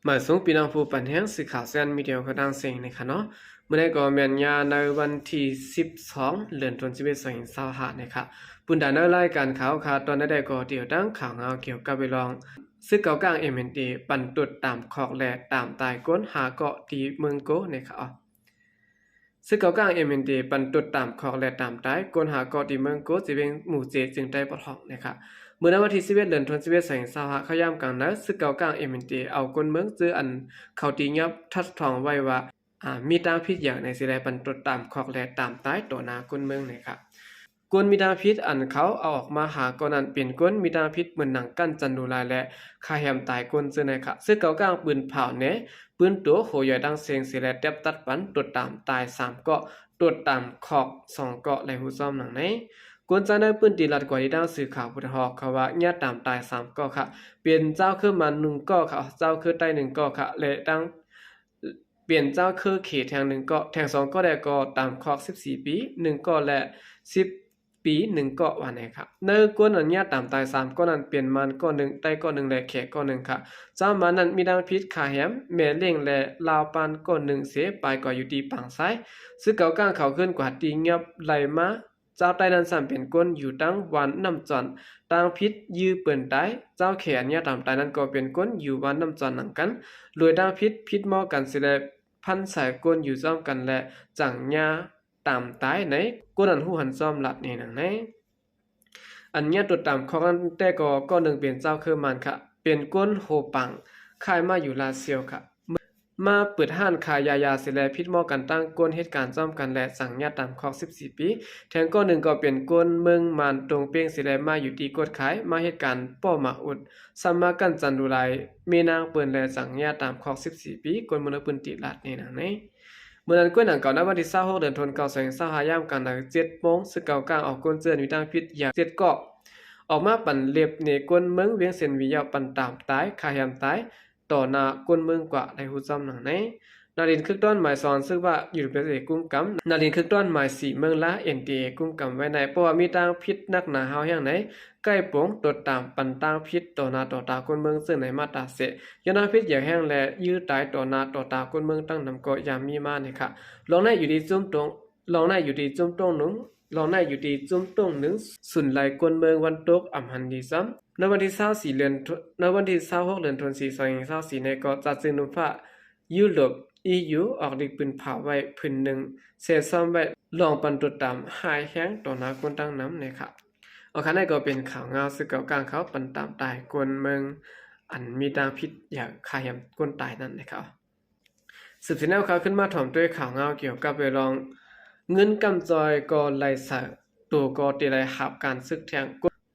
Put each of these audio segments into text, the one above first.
ມາສົ່ງພີ່ນ້ອງຜູ້ປັນແຮງສື່ຂ່າວແຊນມີເດຍກະດັງເຊງນີ້ຄະເນາະ. ມື້ນີ້ກໍແມ່ນຍາມໃນວັນທີສິບສອງ ເດືອນສິບເອັດ ສອງພັນຊາວຫ້ານີ້ຄະ. ປຸນດາໃນລາຍການຂ່າວຄະ ຕອນໃດກໍດຽວຕັ້ງຂ່າວງາວກ່ຽວກັບເລື່ອງ ຊຶກເກົາກາງ ເອັມເອັນເອ ປັນຕົດຕາມຄອກແລະຕາມຕາຍຄົນຫ້າເກາະທີ່ເມືອງໂກນີ້ຄະ. ຊຶກເກົາກາງ ເອັມເອັນເອ ປັນຕົດຕາມຄອກແລະຕາມຕາຍຄົນຫ້າເກາະທີ່ເມືອງໂກ ເຊເວັງ ໝູ່ເຈັດ ເຊີງໃຕ້ປອກຮ່ອງນີ້ຄະ. ເມື່ອໃນວັນທີສິບເອັດ ເດືອນສິບເອັດ ສອງພັນຊາວຫ້າ ເຂົ້າຍາມກາງໃນ ຊຶກເກົາກາງ ເອັມເອັນເອ ເອົາຄົນເມືອງເຈີອັນເຂົາຕີຫຍັບທັດທອງໄວ້ວ່າ ອາ ມີຕາງຜິດຢາກໃນຊິໄດ້ປັນຕົດຕາມຄອກແລະຕາມຕາຍຕໍ່ໜ້າຄົນເມືອງນີ້ຄະ. ຄົນມີຕາງຜິດອັນເຂົາເອົາອອກມາຫ້າເກາະນັ້ນ ເປັນຄົນມີຕາງຜິດເໝືອນໜັງກັນຈັນດູລາຍ ແລະ ຂ້າແຮມຕາຍຄົນເຊີນໃນຄະ. ຊຶກເກົາກາງປືນເຜົາແນ ປືນໂຕໂຫຢອຍດັງເຊງເສແລະ ແຕັບຕັດປັນຕົດຕາມຕາຍສາມເກາະ ຕົດຕາມຄອກສອງເກາະ ໄດ້ຮູ້ຊ້ອມດັ່ງໃນ. ຄົນໃຊ້ໃນພື້ນທີ່ລັດກວາທີ່ຕັ້ງສື່ຂ່າວຜູ້ໄດ້ຮອກເຂົາວ່າ ຍາດຕາມຕາຍສາມເກາະຄະ ເປັນເຈົ້າເຄີມານໜຶ່ງເກາະຄະ ເຈົ້າເຄີໄຕໜຶ່ງເກາະຄະ ແລະ ຕັ້ງ ເປັນເຈົ້າເຄີເຂດແທງໜຶ່ງເກາະ ແທງສອງເກາະແລ້ວກໍຕາມຄອກສິບສີ່ປີໜຶ່ງເກາະ ແລະ ສິບປີໜຶ່ງເກາະວ່າແນຄະ. ໃນຄົນອັນຍາດຕາມຕາຍສາມເກາະນັ້ນ ເປັນມານເກາະໜຶ່ງ ໄຕເກາະໜຶ່ງ ແລະ ແຂກເກາະໜຶ່ງຄະ. ຊາວມານນັ້ນມີທັງຜິດຂ້າແຮມແມ່ລ້ຽງ ແລະ ລາວປານເກາະໜຶ່ງເສ ປາຍກວ່າຢູ່ທີ່ປາງຊາຍ. ຊຶກເກົາກາງເຂົາຂຶ້ນກວ່າຕີຫຍັບໄລ່ມາ ເຈົ້າໄຕນັ້ນຊ້ຳເປັນຄົນຢູ່ທາງບ້ານນ້ຳຈອນ ຕາງຜິດຢື້ເປິ້ນຕາຍ. ເຈົ້າແຂກອັນຍາດຕາມຕາຍນັ້ນກໍເປັນຄົນຢູ່ບ້ານນ້ຳຈອນນຳກັນ ໂດຍຕາງຜິດຜິດໝໍ້ກັນເສແລະ ພັນໃສ່ຄົນຢູ່ຊ້ອມກັນ ແລະ ຈັ່ງຍາດຕາມຕາຍໃນ. ຄົນອັນຮູ້ຫັນຊ້ອມລັດແນໜັງໃນ ອັນຍາດຕົດຕາມຄອກນັ້ນແຕ່ກໍເກາະໜຶ່ງເປັນເຈົ້າເຄີມານຄະ ເປັນຄົນໂຮປັງ ຄ້າຍມາຢູ່ລາດຊຽວຄະ. ມາເປີດຮ້ານຂາຍຢາຢາເສແລະ ຜິດໝໍ້ກັນຕັ້ງຄົນເຮັດການຊ້ອມກັນ ແລະ ສັງຍາດຕາມຄອກສິບສີ່ປີ. ແທງເກາະໜຶ່ງກໍເປັນຄົນເມືອງມານຕົງເປັງເສແລະ ມາຢູ່ທີ່ກວດຂາຍ ມາເຮັດການປໍ້ໝາກອຸດ ຊ້ຳມາກັ້ນຈັນດູລາຍແມ່ນາງເປິ້ນ ແລະ ສັງຍາດຕາມຄອກສິບສີ່ປີ ຄົນເມືອງໃນພື້ນທີ່ລັດແນໜັງໃນ. ເມື່ອນັ້ນກ້ວຍໜັງເກົ່າ ໃນວັນທີຊາວຫົກ ເດືອນກັນຍາ ສອງພັນຊາວຫ້າ ຍາມກາງໃນເຈັດໂມງ ຊຶກເກົາກາງເອົາຄົນເຊີນມີທັງຜິດຢາກເຈັດເກາະ ອອກມາປັນເລັບເນຄົນເມືອງວຽງເຊັນວີເຍົາ ປັນຕາມຕາຍ ຂ້າແຮມຕາຍ ຕໍ່ໜ້າຄົນເມືອງກວ່າ ໄດ້ຮູ້ຊ້ອມດັ່ງໃນ. ນາລິນຄຶກຕ້ອນໝາຍສອງ ຊຶກວ່າ UWSA ກຸ້ມກຳ ນາລິນຄຶກຕ້ອນໝາຍສີ່ ເມືອງລາ NDAA ກຸ້ມກຳໄວ້ໃນ ເພາະວ່າມີຕາງຜິດໜັກໜາຮ້າວແຮງໃນ ໄກ່ປົງຕົດຕາມປັນຕາງຜິດຕໍ່ໜ້າຕໍ່ຕາຄົນເມືອງເຊິ່ງໃນມາດຕາເສ ຍ້ອນຕາງຜິດຢາກແຮງ ແລະ ຢື້ຕາຍຕໍ່ໜ້າຕໍ່ຕາຄົນເມືອງຕັ້ງນຳເກາະຍາມມີມານີ້ຄະ. ລອງໃນຢູ່ທີ່ຈຸ້ມຕົງ ລອງໃນຢູ່ທີ່ຈຸ້ມຕົງໜຶ່ງ ລອງໃນຢູ່ທີ່ຈຸ້ມຕົງໜຶ່ງ ສູນໄລ່ຄົນເມືອງວັນຕົກອຳຫັນດີຊ້ຳ. ໃນວັນທີຊາວສີ່ ເດືອນ ໃນວັນທີຊາວຫົກ ເດືອນທັນວາ ສອງພັນຊາວສີ່ ນີ້ກໍຈັດຊື້ໜຸ່ມຟ້າຢູໂຣບ EU ອອກລິກປືນເຜົາໄວ້ຜືນໜຶ່ງ ແຊ່ຊ້ອມໄວ້ ລອງປັນຕົວຕາມຮ້າຍແຮງຕໍ່ໜ້າຄົນຕັ້ງນຳນີ້ຄະ. ເອົາ ຄະ ນັ້ນກໍເປັນຂ່າວງາວຊຶກເກົາກາງເຂົາປັນຕາມຕາຍຄົນເມືອງ ອັນມີຕາງຜິດຢາກຂ້າແຮມຄົນຕາຍນັ້ນນະຄະ. ສືບສຽນແນວຂ່າວຂຶ້ນມາຖອມດ້ວຍຂ່າວງາວກ່ຽວກັບເລື່ອງ ເງິນກຳຈ່ອຍກໍໄລ່ໃຊ້ ໂຕກໍໄດ້ຮັບການຊຶກແທງ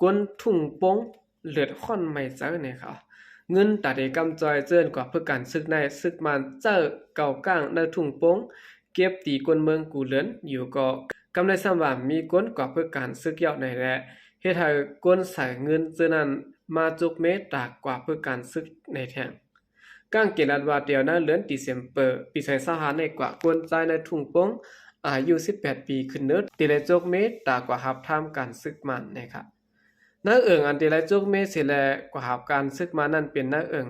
ຄົນທຸ່ງໂປ່ງເລືອດຮ້ອນໄໝ້ໃຈແນ່ຄະ. ເງິນຕາເດກຳຈ່ອຍເຈີນກວ່າເພື່ອການຊຶກໃນ ຊຶກມານເຈີເກົາກາງໃນທຸ່ງໂປ່ງ ເກັບຕີຄົນເມືອງກູເລີນຢູ່ກໍ ກຳໄດ້ຊ້ຳວ່າມີຄົນກວ່າເພື່ອການຊຶກເຍົາະໃນແລະ ເຮັດໃຫ້ຄົນໃຊ້ເງິນເຈີນັ້ນມາຈົກເມຕາກວ່າເພື່ອການຊຶກໃນແທງ. ກາງເກດລັດວ່າ ແຕ່ວນາເດືອນດີເຊັມເປີ ປີສອງພັນຊາວຫ້າ ໃນກວ່າຄົນຊາຍໃນທຸ່ງໂປ່ງ ອາຍຸສິບແປດປີຂຶ້ນເນີ ທີ່ໄດ້ຈົກເມຕາກວ່າຮັບທາມການຊຶກມານແນ່ຄະ. ນາເອີງອັນທີ່ໄດ້ຈົກເມເສແລະ ກວ່າຮັບການຊຶກມານັ້ນເປັນນາເອີງ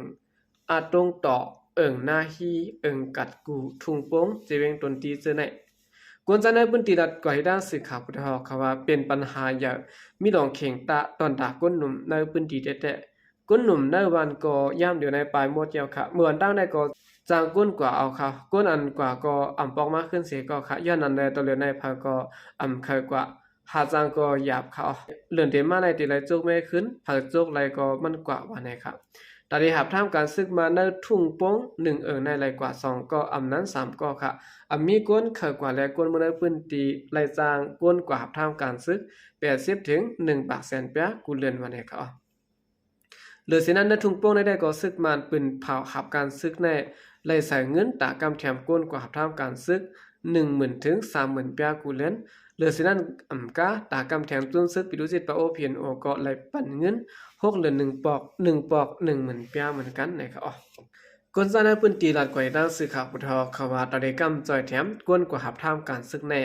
ອາຕົງຕໍ ເອີງນາຮີ ເອີງກັດກູ ທຸ່ງໂປ່ງ ເຈເວັງຕົນຕີເຈີໃນ. ຄົນຊາຍໃນພື້ນທີ່ລັດກວ່າເຮັດດ້ານສື່ຂ່າວຜູ້ໄດ້ຮອກເຂົາວ່າ ເປັນບັນຫາໃຫຍ່ ມີຫຼອງເຄັ່ງຕາ ຕອນຕາຄົນໜຸ່ມໃນພື້ນທີ່ແທ້ໆ. ຄົນໜຸ່ມໃນບ້ານກໍຍາມດຽວໃນປາຍໝົດແລ້ວຄະ. ເມື່ອວັນຕັ້ງໃດກໍຈ້າງຄົນກວ່າເອົາຄະ. ຄົນອັນກວ່າກໍອຳປອກມາຄືນເສກໍຄະ. ຍ້ອນນັ້ນແລ ຕະເຫຼືອໃນເພິ່ນກໍອຳເຄີຍກວ່າ ຫາຈ້າງກໍຢາບຄະ. ເດືອນເດມາໃນທີ່ໄດ້ຈົກເມຄືນ ເພິ່ນຈົກໄລ່ກໍມັນກວ່າວ່າແນ່ຄະ. ຕາໄດ້ຮັບທາມການຊຶກມາໃນທຸ່ງໂປ່ງໜຶ່ງເອີງໃນໄລ່ກວ່າສອງກໍອຳນັ້ນສາມກໍຄະ. ອຳມີຄົນເຄີຍກວ່າແລ ຄົນເມືອງໃນພື້ນທີ່ໄລ່ຈ້າງຄົນກວ່າຮັບທາມການຊຶກ ແປດສິບເຖິງໜຶ່ງປາກແສນປາຍກູເດືອນວ່າແນ່ຄະ. ເຫຼືອເສຍນັ້ນ ໃນທຸ່ງໂປ່ງໃດໆກໍຊຶກມານປືນເຜົາຮັບການຊຶກໃນ ໄລ່ໃຊ້ເງິນຕາກຳແຖມຄົນກວ່າຮັບທາມການຊຶກ ໜຶ່ງໝື່ນເຖິງສາມໝື່ນປາຍກູເດືອນ. ເຫຼືອເສຍນັ້ນ ອຳກາຕາກຳແຖມຈຸ້ມຊຶກ ປີດູຊິດປາໂອ PNO ກໍໄລ່ປັນເງິນ ຫົກເດືອນໜຶ່ງປອກ ໜຶ່ງປອກ ໜຶ່ງໝື່ນປາຍເໝືອນກັນນະຄະ. ຄົນຊາຍໃນພື້ນທີ່ລັດກວາຍທາງສື່ຂ່າວຜູ້ໄດ້ຮອກເຂົາວ່າ ຕາໄດ້ກຳຈ່ອຍແຖມຄົນກວ່າຮັບທາມການຊຶກໃນ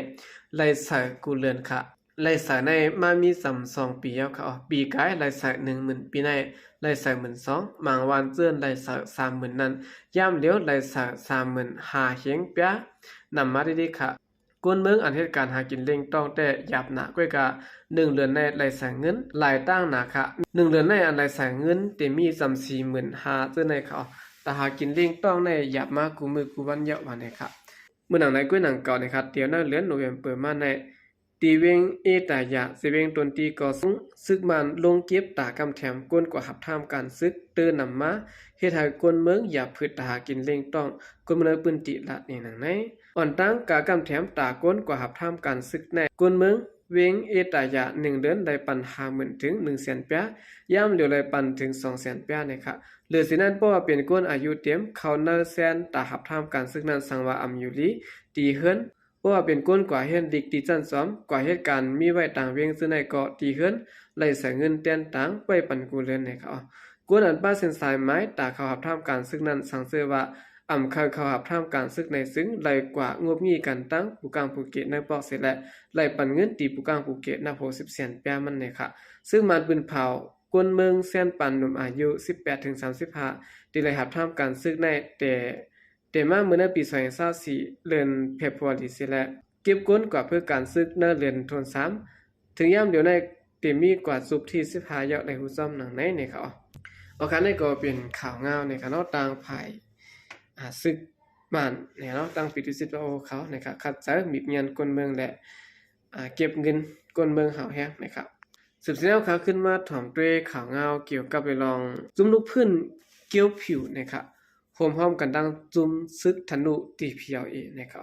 ໄລ່ໃຊ້ກູເດືອນຄະ. ໄລ່ໃສ່ໃນມາມີສ່ຳສອງປີແລ້ວເຂົາ ປີກາຍໄລ່ໃສ່ໜຶ່ງໝື່ນ ປີໃນໄລ່ໃສ່ໝື່ນສອງ ບາງວັນເຈີນໄລ່ໃສ່ສາມໝື່ນນັ້ນ ຍາມຫຼຽວໄລ່ໃສ່ສາມໝື່ນຫ້າເຮງປຽ ນຳມາດີໆ ເຂົາ. ຄົນເມືອງອັນເຮັດການຫາກິນລ້ຽງຕ້ອງແຕ່ຢາບໜ້າ ກ້ວຍກະໜຶ່ງເດືອນໃນໄລ່ໃສ່ເງິນຫຼາຍຕ່າງໜ້າເຂົາ. ໜຶ່ງເດືອນໃນອັນໄລ່ໃສ່ເງິນເຕັມມີສ່ຳສີ່ໝື່ນຫ້າເຈີນໃນເຂົາ ຕາຫາກິນລ້ຽງຕ້ອງໃນຢາບມາກູ່ມື້ກູ່ວັນເຍາະວ່າແນ່ເຂົາ. ເມື່ອໜັງໃນກ້ວຍໜັງເກົ່າເນຍເຂົາ ດຽວໃນເດືອນໂນເວັມເປີມາໃນ ທີ່ເວງເອຕາຢາ ເຊເວງຕົນຕີກໍ ຊຶ່ງຊຶກມານລົງເກັບຕາກຳແຖມ ຄົນກວ່າຮັບທາມການຊຶກ ເຕີນຳມາ ເຮັດໃຫ້ຄົນເມືອງຢາບຜືດຕາຫາກິນລ້ຽງຕ້ອງ ຄົນເມືອງໃນພື້ນທີ່ລາດນີ້ໜັງໃນ. ອ່ອນຕັ້ງກາກຳແຖມຕາຄົນກວ່າຮັບທາມການຊຶກໃນ ຄົນເມືອງເວງເອຕາຢາ ໜຶ່ງເດືອນໄດ້ປັນຫ້າໝື່ນເຖິງໜຶ່ງແສນປຽ ຍາມຫຼຽວໄດ້ປັນເຖິງສອງແສນປຽເນຍເຂົາ. ເຫຼືອເສຍນັ້ນ ເພາະວ່າເປັນຄົນອາຍຸເຕັມ ເຂົ້າໃນແດນຕາຮັບທາມການຊຶກນັ້ນ ສັງວ່າອຳຢູ່ດີ ຕີເຮືອນ ເພາະວ່າເປັນຄົນກວ່າຮຽນດິກ ຕີຊັ້ນສອມ ກວ່າເຮັດການມີໄວ້ຕາງວຽງ ເຊິ່ງໃນກໍຕີເຮືອນ ໄລ່ໃສ່ເງິນແຕ່ນຕ່າງໄວ້ປັນກູເຮືອນໃນເຂົາ. ຄົນອັນປະເສັ້ນສາຍໝາຍຕາເຂົ້າຮັບທາມການຊຶກນັ້ນ ສັງເສີວ່າອຳເຄີຍເຂົ້າຮັບທາມການຊຶກໃນ ຊຶ່ງໄລ່ກວ່າງົບງິ້ຍກັນຕັ້ງຜູ້ກາງຜູ້ເກດໃນປອກເສຍ ແລະ ໄລ່ປັນເງິນຕີຜູ້ກາງຜູ້ເກດນັບຫົກສິບແສນປຽມັນໃນເຂົາ. ຊຶ່ງມານປືນເຜົາຄົນເມືອງແສນປານໜຸ່ມອາຍຸສິບແປດເຖິງສາມສິບຫ້າ ທີ່ໄດ້ຮັບທາມການຊຶກໃນແຕ່ ແຕ່ມາເມື່ອໃນປີສອງພັນຊາວສີ່ ເດືອນເຟບຣຸວາຣີເສຍແລ້ວ ເກັບຄົນກວ່າເພື່ອການຊຶກໃນເດືອນຕົ້ນສາມ ເຖິງຍາມດຽວໃນເຕັມມີກວ່າຊຸບທີສິບຫ້າ ເຢາະໃນຮູ້ຊ້ອມໜັງໃນໃນເຂົາ. ໂອເຄ ນີ້ກໍເປັນຂ່າວງາວໃນຂະນະຕາງຝ່າຍ ອາ ຊຶກບ້ານໃນເນາະ ຕັ້ງປີຕິສິດວ່າໂອເຂົາໃນຂະ ຂັດໃຈມີບງຽນຄົນເມືອງ ແລະ ອາ ເກັບເງິນຄົນເມືອງເຮົາແຮງໃນຂະ. ສືບສຽນແລ້ວຂະ ຂຶ້ນມາຖອມດ້ວຍຂ່າວງາວກ່ຽວກັບເລື່ອງ ຊຸມລູກພື້ນກ່ຽວຜິວໃນຂະ ໂຮມຮ້ອມກັນຕັ້ງຊຸມຊຶກທະນູ ທີພີແອລເອ ໃນຂະ.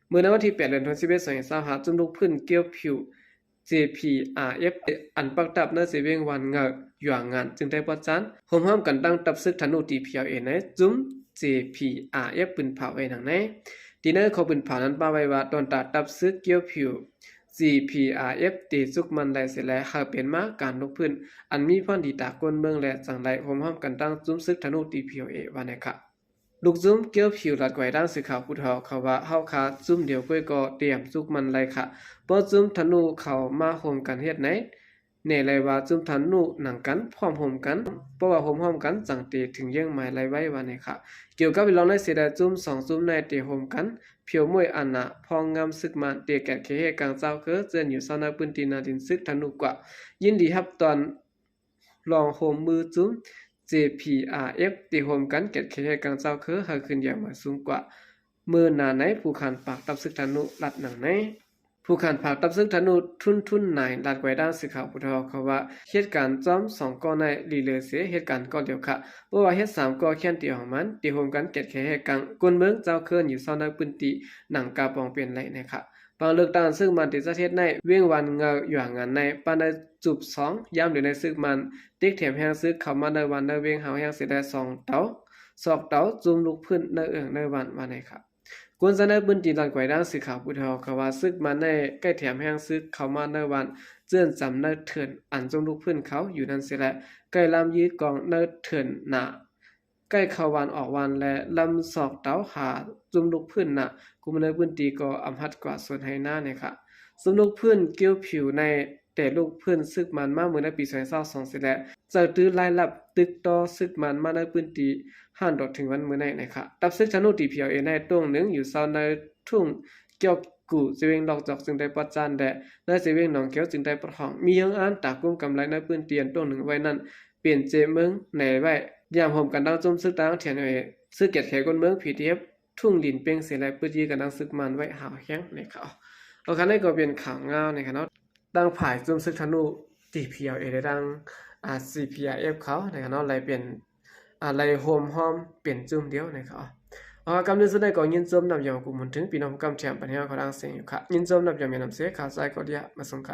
ເມື່ອໃນວັນທີແປດ ເດືອນສິບເອັດ ສອງພັນຊາວຫ້າ ຊຸມລູກພື້ນກ່ຽວຜິວ ເຈພີອາເອັຟ ອັນປັກດັບໃນເຊເວັງວານເງີ ຢວາງງານ ຈຶ່ງໄດ້ປະສານໂຮມຮ້ອມກັນຕັ້ງທັບຊຶກທະນູ ທີພີແອລເອ ໃນຊຸມ ເຈພີອາເອັຟ ປືນເຜົາໄວ້ດັ່ງໃນ. ທີ່ໃນຂໍ້ປືນເຜົານັ້ນປະໄວ້ວ່າ ຕອນຕາທັບຊຶກກ່ຽວຜິວ ເຈພີອາເອັຟ ເຕຊຸກມັນໄດ້ເສຍແລ້ວ ໃຫ້ເປັນມາການລຸກຟື້ນ ອັນມີພອນດີຕາຄົນເມືອງ ແລະ ຈັ່ງໄດ້ໂຮມຮ້ອມກັນຕັ້ງຊຸມຊຶກທະນູ ທີພີແອລເອ ວ່າແນ່ຂະ. ລູກຊຸມກ່ຽວຜິວລາດໄກວທາງສື່ຂ່າວຜູ້ເຖົ້າເຂົາວ່າ ເຮົາຄະຊຸມດຽວກ້ວຍກໍຕຽມຊຸກມັນໄດ້ຂະ ເພາະຊຸມທະນູເຂົາມາໂຮມກັນເຮັດໃນ ແນ່ໄດ້ວ່າຊຸມທະນູໜັງກັນ ພ້ອມໂຮມກັນ ເພາະວ່າໂຮມພ້ອມກັນຈັ່ງເຕເຖິງເຢື້ອງໝາຍໄດ້ໄວ ວ່າແນ່ຂະ. ກ່ຽວກັບເລື່ອງໃນເສຍແລ້ວ ຊຸມສອງຊຸມໃນເຕໂຮມກັນ ພຽວມ້ວຍອານາ ພ້ອງງາມຊຶກມານ ເຕແກດແຂເຮກາງເຈົ້າເຄີ ເຈີນຢູ່ເຊົາໃນພື້ນທີ່ນາດິນຊຶກທະນູກວ່າ ຍິນດີຮັບຕ້ອນ ລອງໂຮມມືຈຸ້ມ ເຈພີອາເອັຟ ທີ່ໂຮມກັນແກດແຂເຮກາງເຈົ້າເຄີ ໃຫ້ຂຶ້ນຢ່າງໝາຍສູງກວ່າ ມື້ໜ້າໃນ ຜູ້ຂານປາກທັບຊຶກທະນູລັດໜັງໃນ. ຜູ້ຂານປາກທັບຊຶກທະນູ ທຸນ ທຸນນາຍ ລາດໄກວທາງສື່ຂ່າວຜູ້ເຖົ້າເຂົາວ່າ ເຫດການຈອມສອງກໍໃນລີເລີເສ ເຫດການກໍດຽວຂະ ເພາະວ່າເຫດສາມກໍແຄ້ນຕີອອກມັນ ທີ່ໂຮມກັນແກດແຂເຮກາງ ກົນເມືອງເຈົ້າເຄີ ຢູ່ເຊົາໃນພື້ນທີ່ໜັງກາປອງເປັນໄລໃນຂະ. ບາງເລືອກຕັ້ງ ຊຶກມານຕິດສະເທດໃນເວງວານເງີ ຢວາງງານໃນ ປານໃນຈຸບສອງ ຍາມດຽວໃນຊຶກມານຕິກແຖມແຮງຊຶກເຂົ້າມາໃນວັນໃນເວງ ເຮົາແຮງເສຍແລ້ວ ສອງເຕົາ ຊອກເຕົາ ຈຸ້ມລຸກພື້ນໃນເອີ່ງໃນວັນ ວ່າໃນຂະ. ຄົນໃນພື້ນທີ່ລາດໄກວທາງສື່ຂ່າວຜູ້ເຖົ້າເຂົາວ່າ ຊຶກມານໃນໃກ້ແຖມແຮງຊຶກເຂົ້າມາໃນວັນ ເຈື່ອນຈຳໃນເຖິນ ອັນຈຸ້ມລຸກພື້ນເຂົາຢູ່ນັ້ນເສຍແລ້ວ ໃກ້ລຳຢືກອງໃນເຖິນໜ້າ ໃກ້ເຂົ້າວັນອອກວັນ ແລະ ລຳຊອກເຕົາຫາຈຸ້ມລຸກພື້ນນະ ກຸ່ມໃນພື້ນທີ່ກໍອຳຮັດກວ່າສວນໄຮ່ນາແນ່ຂະ. ຊຸມລູກພື້ນກ່ຽວຜິວໃນແຕ່ລູກພື້ນຊຶກມານມາເມື່ອໃນປີສອງພັນຊາວສອງເສຍແລ້ວ ເຈົ້າຕື້ລາຍລັບ ຕຶກຕໍ່ຊຶກມານມາໃນພື້ນທີ່ ຫານດອກເຖິງວັນມື້ໃນໃນຂະ. ທັບຊຶກທະນູ ທີພີແອລເອ ໃນຕົງໜຶ່ງຢູ່ເຊົາໃນທຸ່ງກ່ຽວກູ່ ເຊເວັງລອກຈອກ ຈຶ່ງໄດ້ປະຈານແດ່ ໃນເຊເວັງໜອງຂຽວ ຈຶ່ງໄດ້ປະທ້ອງ ມີເຮືອງອານຕາກຸມກຳໄລໃນພື້ນທີ່ອັນຕົງໜຶ່ງໄວ້ນັ້ນ ເປັນເຈເມືອງໃນໄວ້ ຢ່າງໂຮມກັນຕັ້ງຈຸ້ມຊຶກຕ່າງແຖນເອ ຊຶກແກດແຂຄົນເມືອງ ພີທີເອັຟ ທຸ່ງລິນເປັງເສຍແລະ ປຶດຢື້ກັນຕັ້ງຊຶກມານໄວ້ຫາວແຮງໃນຂະ. ໂອເຄ ນີ້ກໍເປັນຂ່າວງາວໃນຂະເນາະ ຕັ້ງຝ່າຍຈຸ້ມຊຶກທະນູ ທີພີແອລເອ ແລະ ຕັ້ງ ອາ ຊີພີອາເອັຟ ເຂົາໃນຂະເນາະ ໄລ່ເປັນ ອາ ໄລ່ໂຮມຮ້ອມເປັນຈຸ້ມດຽວໃນຂະ. ເອົາ ກຳໜຶ່ງສຸດໃດກໍຍິນຊົມນຳຢອງກຸມໝູນເຖິງ ພີ່ນ້ອງກຳແຖມປັນແຮງເຂົາດັງເສຍງຢູ່ຂະ ຍິນຊົມນຳຢອງແມ່ນຳເສຍ ຂ່າວຊາຍກໍດຽມາສົ່ງຂະ.